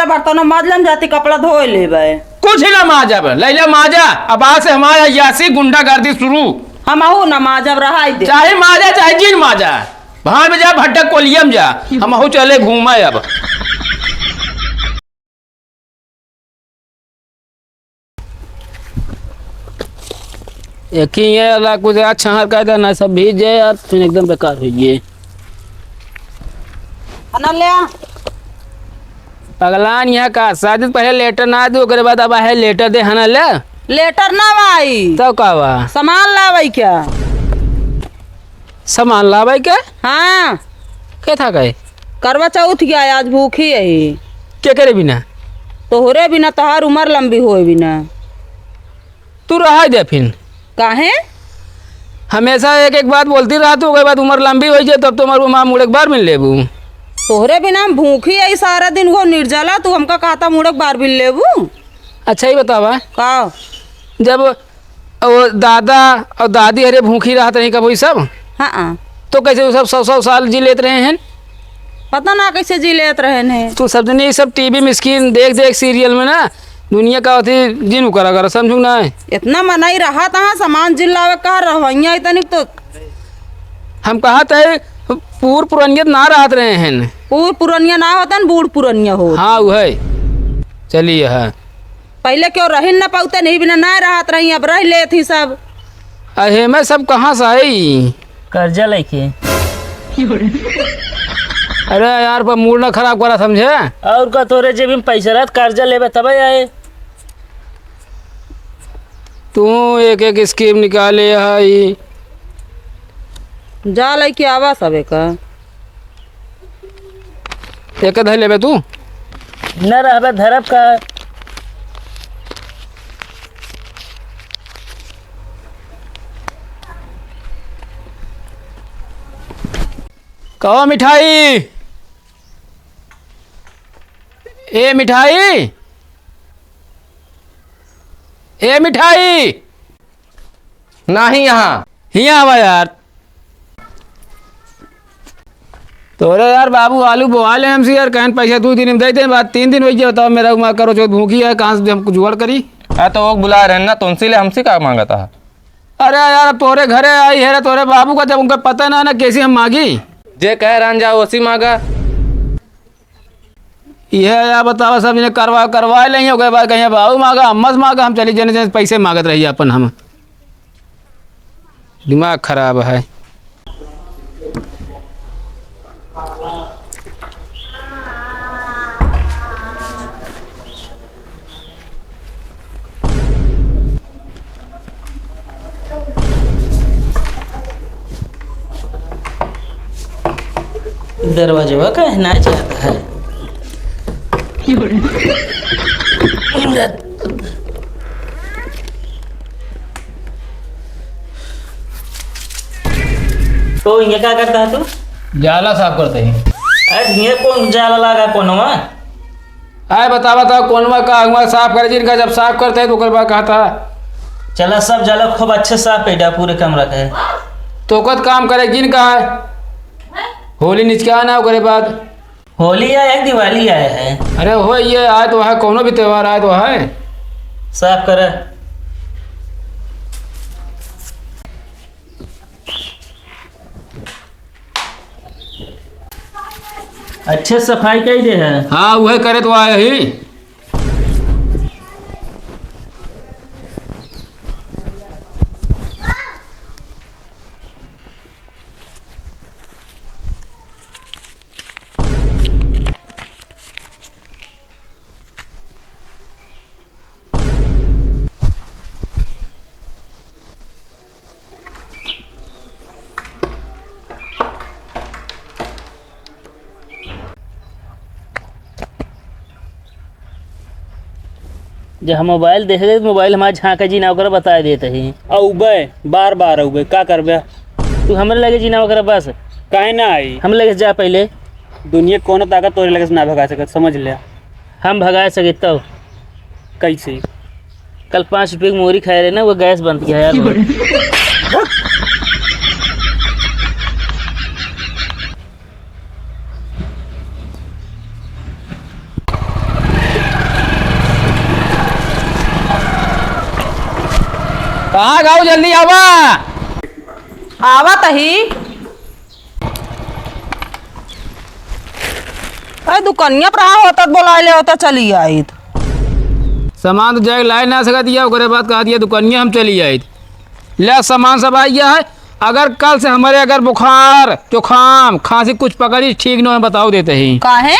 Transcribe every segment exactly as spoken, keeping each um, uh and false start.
बर्तन माज लेम, जाती कपड़ा धोए लेबे। कुछ ना माजब, लैला माजा। अब आज से हमार अय्यासी गुंडागर्दी शुरू। हमहू ना माजब, रहाई दे। चाहे माजा, चाहे जिन माजा। भाड़ में जा, भट्टा कोलिया में जा। हमहू चले घूमे अब। एक ही ये वाला कुछ यार छहर का इधर ना सब भीज जाए यार, फिर एकदम बेकार हो गए। अनल्या। पगलान यहाँ का शादी पहले लेटर ना दे, ओकरे बाद अब है लेटर दे, है ना ले? लेटर ना भाई। तब का बा? सामान लावे क्या? सामान लावे के? हाँ। के था कहे? करवा चौथ गया, आज भूखी है। के करे बिना? तोहरे बिना, तोहार उम्र लंबी होए बिना। तू रहा दे फिर। काहे? हमेशा एक एक बात बोलती रहा तू, ओकर बाद उम्र लंबी हो जाए तब तो हमार मुड़े एक बार मिल लेबू। तोहरे बिना हम भूखी है सारा दिन, वो निर्जला, तू हमका कहता मुड़े एक बार मिल लेबू। अच्छा ही बतावा। का? जब वो दादा और दादी हरे भूखी रहत रही कब वही सब? हाँ। तो कैसे वो सब सौ सौ साल जी लेत रहे हैं? पता ना कैसे जी लेत रहे हैं। तू सब दिन ये सब टीवी में स्क्रीन देख देख सीरियल में ना दुनिया का अथी जिन करा कर, समझू ना? इतना मनाई रहा था सामान जिन लावे कहा रहवैया इतनी तो। हम कहा थे पूर पुरनियत ना रहत रहे हैं। पूर पुरनिया ना होतन, बूढ़ पुरनिया होत। हाँ, वही। चलिए, हाँ। पहले क्यों रहिन न पाउते, नहीं बिना ना रहत रही, अब रह लेत ही सब। अहे, मैं सब कहाँ से आई? कर्जा लेके। अरे यार, पर मूड ना खराब करा, समझे? और का, तोरे जेब में पैसा रहत, कर्जा लेबे तबे आए। तू एक एक स्कीम निकाले हई। जा लेके आवा सबे का। एक धर लेबे तू। न रहबे धरब का। कहो मिठाई, ए मिठाई, ए मिठाई। नाही यहाँ। हियाँ आवा यार। तोरे यार बाबू आलू बोआ ले हमसे यार, कहन पैसा दू दिन में दे दे, बाद तीन दिन हो गया, बताओ मेरा उमा करो जो भूखी है, कहाँ से हम जुगाड़ करी? आ तो वो बुला रहे हैं ना, तो उनसे ले हमसे का मांगता है? अरे यार, अब तोरे घरे आई है रे, तोरे बाबू का जब उनका पता ना, ना कैसे हम मांगी? जे कह रहन जाओ, उसी मांगा। यह या बतावा, सब इन्हें करवा, करवा लेंगे, ओकरे बाद कहीं बाबू मांगा, अम्मा से मांगा, हम चली जने जने पैसे मांगत रही अपन हम। दिमाग खराब है। दरवाजवा काहे ना जाता है? तो ये का करता है तू? जाला साफ करते हैं। अरे ये कौन जाला लगा कोनवा? आए बता, बता, कोनवा का अंगवा साफ करे जिनका, जब साफ करते हैं तो ओकर बाद कहता है। चला सब जाला खूब अच्छे साफ कर दिया पूरे कमरा का है। तो कत काम करे जिनका है, होली निचका ना ओकरे बाद। होली आए है, दिवाली आए है। अरे हो ये आए तो है, कोनो भी त्योहार आए तो है। साफ करे। अच्छे सफाई कई दे है। हाँ, वह करे तो आए ही। जब हम मोबाइल देखे, तो मोबाइल हमार झांका जी ना ओकरा बताए देत ही। अउबे, बार बार अउबे, का करबे? तू हमरे लगे जी ना ओकरा बस। काहे ना आई? हमरे लगे जा पहिले। दुनिया के कोनो ताकत तोरे लगे से ना भगा सकत, समझ ले। हम भगा सके तब। कैसे? कल पाँच रुपये की मोरी खाए रहे ना, वो गैस बनती है यार। आ गाओ, जल्दी आवा। आवत ही। अरे दुकनिया पर रहा होता त बोलाए ले होता चली आइत। सामान तो जाके लाए ना सकत या, ओकरे बाद कहा दिया दुकनिया हम चली आइत। ले सामान सब आ गया है। अगर कल से हमरे अगर बुखार, जुकाम, खांसी कुछ पकड़ी, ठीक न हो, बताओ देते ही। काहे?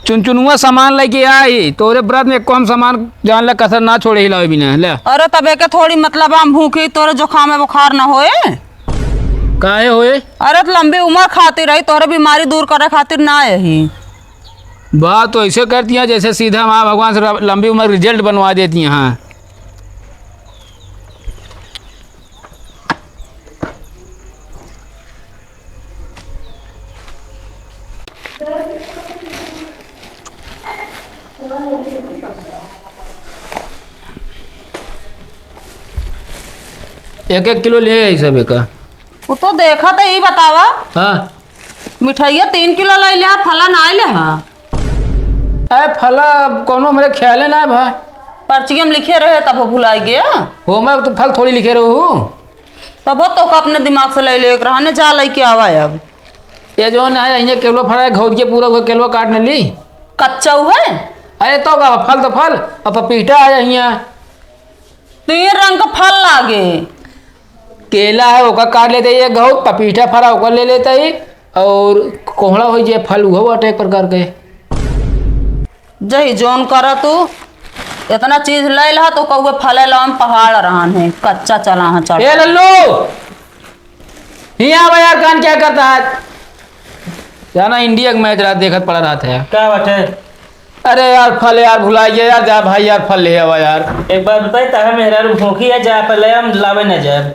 चुनचुनुआ सामान लेके आई, तोरे व्रत में एको हम सामान जान ले कसर ना छोड़े हिलावे बिना, ले। अरे तबे के थोड़ी मतलब हम भूखी, तोरे जुकाम में बुखार ना होए। काहे होए? अरे त लंबी उम्र खातिर रही, तोरे बीमारी दूर करे खातिर ना यही। बात तो ऐसे करती हैं जैसे सीधा माँ भगवान से र-, लंबी उम्र result बनवा देती हैं। एक एक किलो ले आई सब एक। वो तो देखा तो यही बतावा। हाँ। मिठाइया तीन किलो ले ले, फला ना ले। हाँ। अरे फला अब कौनो हमरे ख्याले ना है भाई। पर्चिया में लिखे रहे तब वो भुलाई गया। हो मैं तो फल थोड़ी लिखे रहू। तब वो तो का अपने दिमाग से ले ले एक रहा ने, जा लेके आवा अब। ये जो ना है, यहाँ केलवा फड़ा है, घौद के पूरा हुआ केलवा काट न ली। कच्चा हुआ है? अरे तो का फल तो फल, अब पपीता है यहाँ। तीन रंग का फल लागे। केला है, ओका काट लेते ही, एक घौद पपीता फरा, ओका ले लेते ही, और कोहड़ा हो जे फल, उहो बाटे एक प्रकार के। जही जोन करा तू, इतना चीज ले ला तो कौवे फले लावे में पहाड़ रहन है, कच्चा चला है चल। ए लल्लू, हियाँ आवा यार, कान क्या करता है? जाना इंडिया का मैच रात देखत पड़ा रहत है। का बात है? अरे यार फल यार भुला गया यार, जा भाई यार फल ले आवा यार। एक बात बताई, तारा मेहरारू भूखी है, जा पहले हम लावे ना जाए।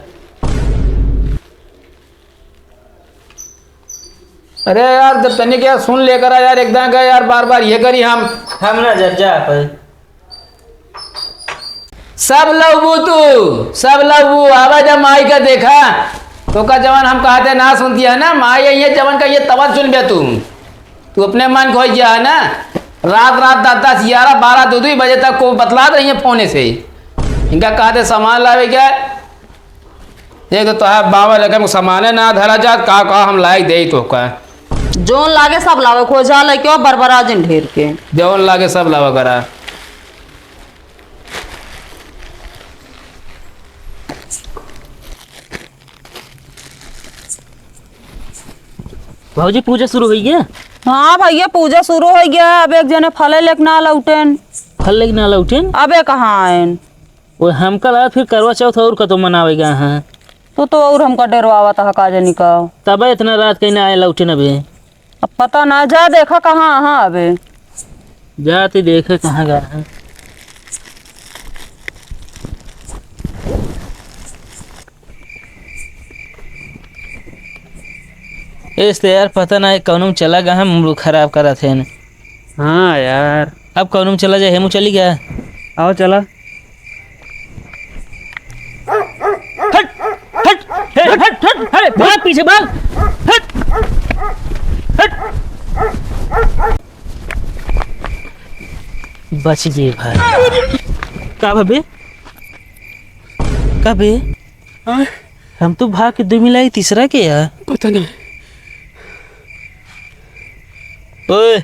अरे यार, जब तनिक यार सुन लेकर आ यार, एकदम का यार, बार बार ये करी हम। हम ना जब जा पाए। सब लउबू तू, सब लउबू, आवा जब माई का देखा, तो का जवान हम कहते ना सुनती है ना, माई ये जवान का ये तवन सुन बे तू। तू अपने मन खोई गया है ना, रात रात दस दस, ग्यारह, बारह, दो दो बजे तक को बतलात रही है फोने से। इनका कहते सामान लावे क्या, एक तो तोहार बाबा लेकिन सामाने ना धरा जात, का, का हम लाई देई तोहका। जौन लागे सब लावे, खोजा लेके आओ, बरबरा जिन ढेर के। जौन लागे सब लावा करा। भौजी, पूजा शुरू होइ गया? हाँ भैया, पूजा शुरू होइ गया। अब एक जने फले लेके ना लौटेन। फल लेके ना लौटेन? अबे कहाँ आएन? वो हमका लगा फिर करवा चौथ और कतो मनावेगा, हाँ। तू तो और हमका डरवावत ह का जानी का। तबे इतना रात कहीं ना आए लौटे न बे। अब पता ना, जा देखा कहाँ, हाँ अबे। जाते देखे कहाँ गया है। इस तो यार पता ना है कौनो में चला गया है, मूड खराब करत है। हाँ यार। अब कौनो में चला जाए, हेमू चली गया। आओ चला। हट, हट, हे, हट, हट, अरे, भाग पीछे, भाग। हट, हट। बच गए भाई। का भबे? का बे? हाँ? हम तो भाग के दो मिलाई, तीसरा के यार? पता नहीं। ओए।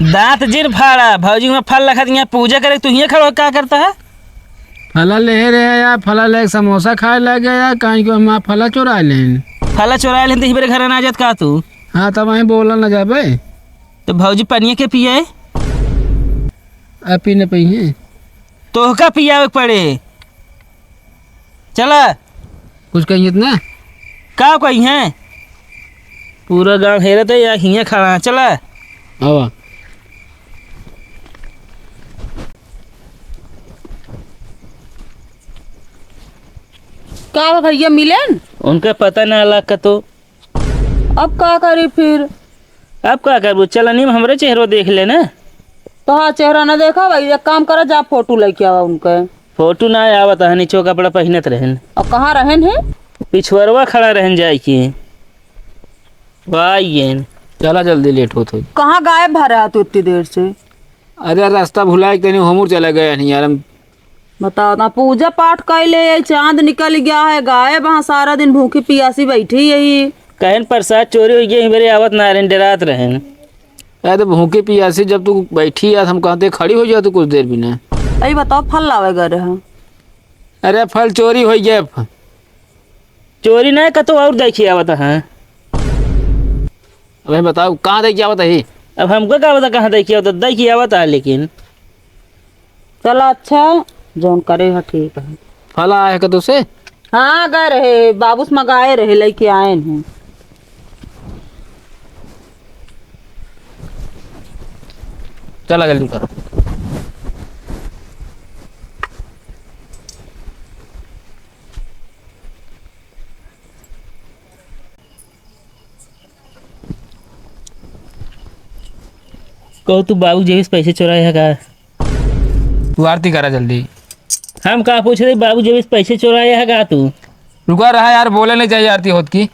दांत जिन फाड़ा, भौजी में फल रखा दिया, पूजा करे, तू हियां खड़ा हो, का करता है? फला ले रहे यार, फला ले समोसा खाए लग गया यार, काहे कि हम फला चुरा लेन। फला चुरा लेन तो इबरे घर ना जात का तू? हाँ, तब वहीं बोला ना जाबे। तो भौजी पनिया के पिए? अब पीने पई हैं। तोहका पियावे के पड़े। चला। कुछ कहिए त ना? का कही हैं? पूरा गांव हेरत है या हियां खड़ा है। चला। आवा। का बा भैया मिलेन? उनका पता ना लगा तो। अब का करी फिर? अब का करबू? चला नीम हमरे चेहरो देख ले ना। तोहार चेहरा ना देखा भाई, एक काम करा, जा फोटो लेके आवा उनके। फोटो ना आवत है, नीचो कपड़ा पहिनत रहन। और कहाँ रहन है? पिछुअरवा खड़ा रहन जाए के। वाह येन। चला जल्दी, लेट होत होई। कहाँ गायब भा रहा तू इतनी देर से? अरे रास्ता भुलाए के तनी हमहूँ चला गए हनी यार हम। बताओ ना, पूजा पाठ कैले, ये चाँद निकल गया है, गायब हाँ, सारा दिन भूखी पियासी बैठी यही। कहेन प्रसाद चोरी होइ गया, मेरे आवत ना रहन, डरात रहन। अरे तो भूखी पियासी जब तू बैठी यार, हम कहते खड़ी होइ जा तू कुछ देर भी ना। अरे बताओ, फल लावे गए रहे। अरे फल चोरी होइ गया। चोरी ना, कतो और देखी आवत है। अब बताओ, कहाँ देखी आवत है? अब हमको का पता कहाँ देखी आवत, देखी आवत है लेकिन। चला अच्छा, जौन करे है ठीक है। फल आए है कतो से? हाँ, गए रहे, बाबू से मंगाए रहे, लेके आए हैं। चला जल्दी करो। कहो तू बाबू जेबी से पैसे चुराए है का? तू आरती करा जल्दी। हम का पूछ रहे, बाबू जेबी से पैसे चुराए है का तू? रुका रहा यार, बोले नहीं चाहिए आरती होत की।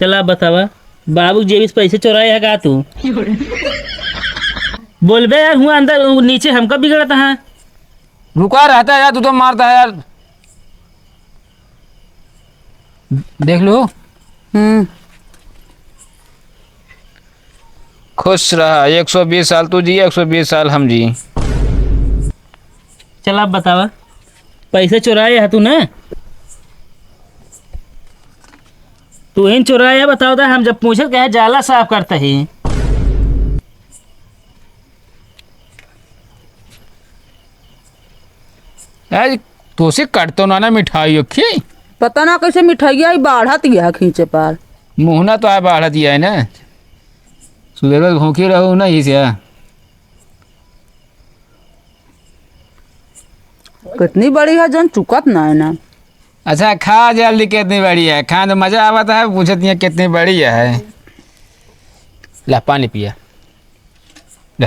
चला बतावा, बाबू जेबी से पैसे चुराए है का तू? बोलबे यार, हुआ अंदर, नीचे हमका बिगड़ता है। रुका रहता है यार, तू तो मारता है यार। देख लो। हम्म। खुश रहा, एक सौ बीस साल तू जी, एक सौ बीस साल हम जी। चला अब बतावा, पैसे चुराए है तू ना? तू ही चुराए है, बताओ तो, हम जब पूछे कहे जाला साफ करता ही। आज तोसे कटतो ना ना मिठाई अखी। पता ना कैसे मिठाइया ही बाढ़त गया खींचे पार। मुँह ना तो आ बाढ़त गया है ना। सुबह भूखी रहो ना इसे। कितनी बड़ी है जन चुकत ना है ना। अच्छा खा जल्दी, कितनी बड़ी है, खाए तो मजा आवत है, पूछत नहीं है कितनी बड़ी है। ला पानी पिया। ले।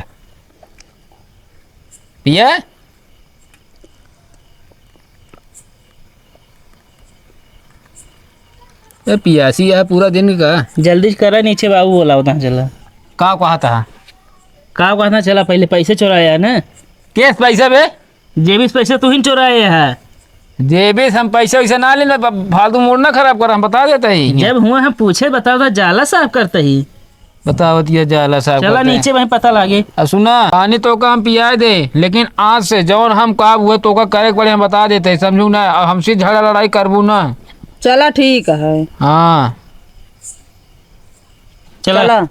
पिया? ए, पियासी है पूरा दिन का। जल्दी करा, नीचे बाबू बोलावत है, चला। का कहत है? का कहत है, चला, पहले पैसे चुराया है ना? केस पैसा बे? जेबी से पैसे तू ही चुराए है। जेबी से हम पैसे वैसे ना लेना, ब-, फालतू मूड ना खराब कर, हम बता देते ही। जब हुआ हम पूछे, बताओ तो जाला साफ करते ही। बतावत ये जाला साफ चला करते हैं। नीचे वहीं पता लागे। अब सुना, पानी तो का हम पियाए दे, लेकिन आज से जौन हम काम हुए तो का करे के पड़े, हम बता देते हैं, समझू ना? अब हमसे झगड़ा लड़ाई करबू ना। चला ठीक है। हाँ। चला। चला।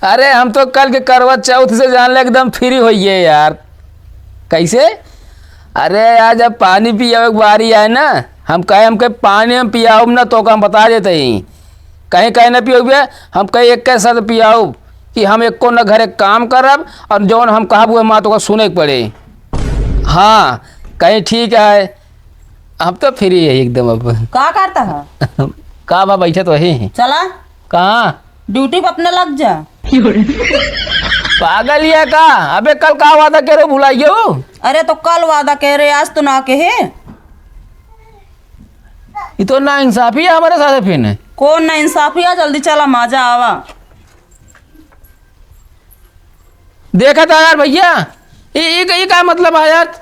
अरे, हम तो कल के करवा चौथ से जान ले एकदम फ्री होइए यार। कैसे? अरे यार, जब पानी पियावे के बारी आए ना, हम कहे, हमके पानी हम पियाउब ना, तो का हम बता देते ही। कहीं, कहीं ना पियोगे, हम कहे एक के साथ पियाउब कि हम एको न घरे काम करब और जौन हम कहब, उहे माँ तो का सुने के पड़े। हाँ, कहीं ठीक है। अब तो फ्री है एकदम अब। का करता है? का बा, बैठे तो वही है। चला। कहाँ? ड्यूटी पे अपने लग जा। पागल या का? अबे कल का वादा करे, भुलाई गयो? अरे तो कल वादा करे, आज तो ना कहे। ये तो ना इंसाफी है हमारे साथ फिर। कौन ना इंसाफी है? जल्दी चला, मजा आवा। देखा था यार भैया, ई, ई, ई का मतलब है यार?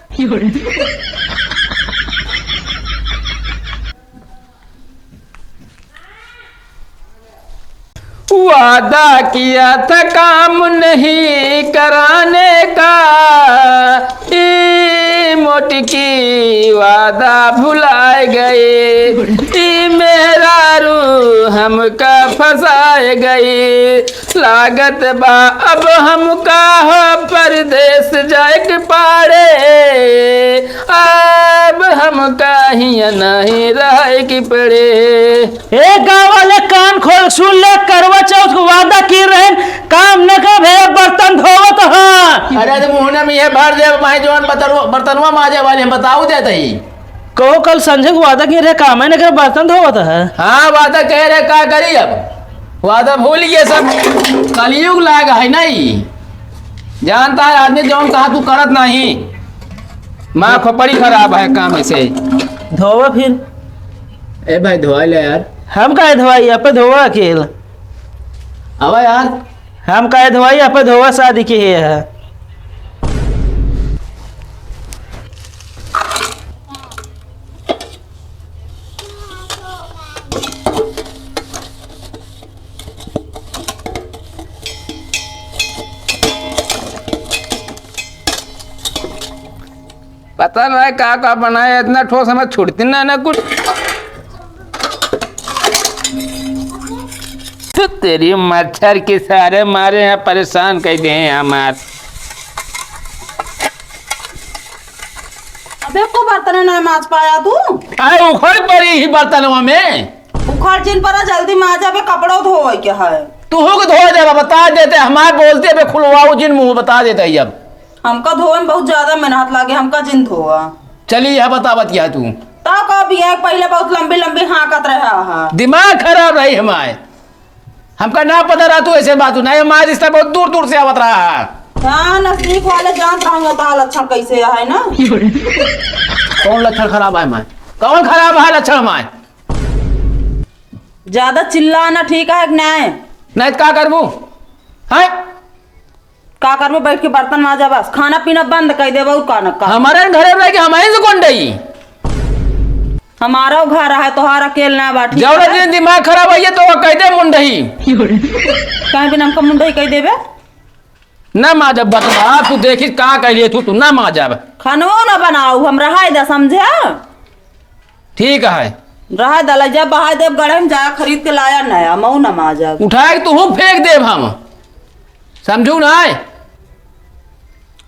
वादा किया था काम नहीं कराने का, ई मोटकी वादा भुलाए गए, ई मेहरारू हमका फंसाए गए। लागत बा अब हमका हो परदेस जाए के पाड़े, अब हमका हियां नहीं रहे के पड़े। ए गाँव वाले, कान खोल सुन ले, करवा चौथ को वादा की रहन, काम न कर भैया, बर्तन धोवत हाँ। अरे तो मुहना में ये भर दे, माई जवान बर्तनवा, बर्तनवा माजे वाले हम बताऊ देते ही। कहो कल संझे को वादा किए रहे, काम है ना करे, बर्तन धोवत है। हाँ, वादा कह रहे, का करी अब? वादा भूल गए सब। कलयुग लाग है नहीं। जानता है आदमी जौन कहा तू करत नहीं। माँ खोपड़ी खराब है काम ऐसे। धोवा फिर। ए भाई, धोवा ले यार। हम काहे धोवाई, आपे धोवा अकेल। आवा यार। हम काहे धोवाई, आपे धोवा शादी के है। पता ना का का बनाया, इतना ठोस हमें छुड़ती ना, ना कुछ। तो तेरी मच्छर के सारे मारे हैं, परेशान कर दे हैं हमार। अबे को बर्तन ना माज पाया तू? अरे उखड़ पड़ी ही बर्तनवा में। उखड़ जिन परा, जल्दी माजा, अबे कपड़ो धोवे के है। तू हो के धो दे, बता देते, हमार बोलते अबे खुलवाओ जिन मुंह, बता देते ही अब। हमका धोवे में बहुत ज्यादा मेहनत लागे, हमका जिन धोवा। चली यह बता बतिया तू। तब का बियाह के पहले बहुत लंबी लंबी हाँकत रहा है। दिमाग खराब रही हमारे, हमका ना पता रहा तू ऐसे बात, नहीं हमारे रिश्ता बहुत दूर दूर से आवत रहा है। हाँ, नजदीक वाले जानत रहंगे तो लक्षण कैसे है ना। कौन लक्षण खराब है हमारे? कौन खराब है लक्षण हमारे? ज्यादा चिल्लाना ठीक है कि नहीं? नहीं तो का करबू? हैं? का करबो, बैठ के बर्तन माजा बस, खाना पीना बंद कर देबो, और का न का। हमारे घरे रह के हमारे से कौन डई? हमारा घर है, तोहार अकेल ना बा, ठीक जौन है? दिन दिमाग खराब है तो वो कह दे मुंडही। काहे बिना हमका मुंडही कह देबे? ना माजब बतवा, तू देखी का कह लिए तू, तू ना माजब। खानो ना बनाऊ, हम रहाई दा, समझे? ठीक है। रहा दला, जब बहा देब गढ़े में जाया खरीद के लाया नया, मऊ न माजब। उठा के तू फेंक देब हम, समझू ना है?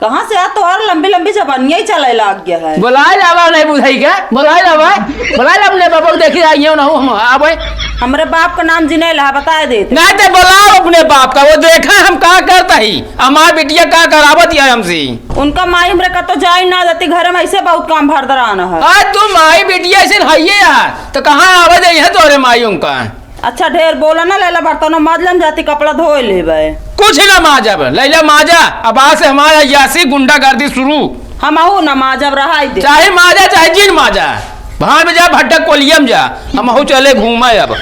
कहाँ से आ तोहर लंबी लंबी जबानियाँ ही चले लाग गया है। बोलाए लावा नहीं बुझाई के, बोलाए लावा, बोलाए ला अपने बाबा को, देखी आइए ना हो हम आवे। हमरे बाप का नाम जिने ला बता देते। नहीं तो बोलाओ अपने बाप का, वो देखा हम का करता ही, हमार बिटिया का करावत है हमसे। उनका माई हमरे का तो जाई ना देती, घर में ऐसे बहुत काम भर दराना है। आज तू माई बिटिया ऐसे हइये है, तो कहाँ आवे दे है तोरे माई उनका? अच्छा, ढेर बोला ना, लैला बर्तन माज लम जाती, कपड़ा धोए लेबे। कुछ ना माजब, लैला माजा, अब आज से हमारा यासी गुंडागर्दी शुरू। हम आहू ना माजब, रहाई दे। चाहे माजा, चाहे जिन माजा, भाड़ में जा, भट्टा कोलियम जा, हम आहू चले घूमे अब।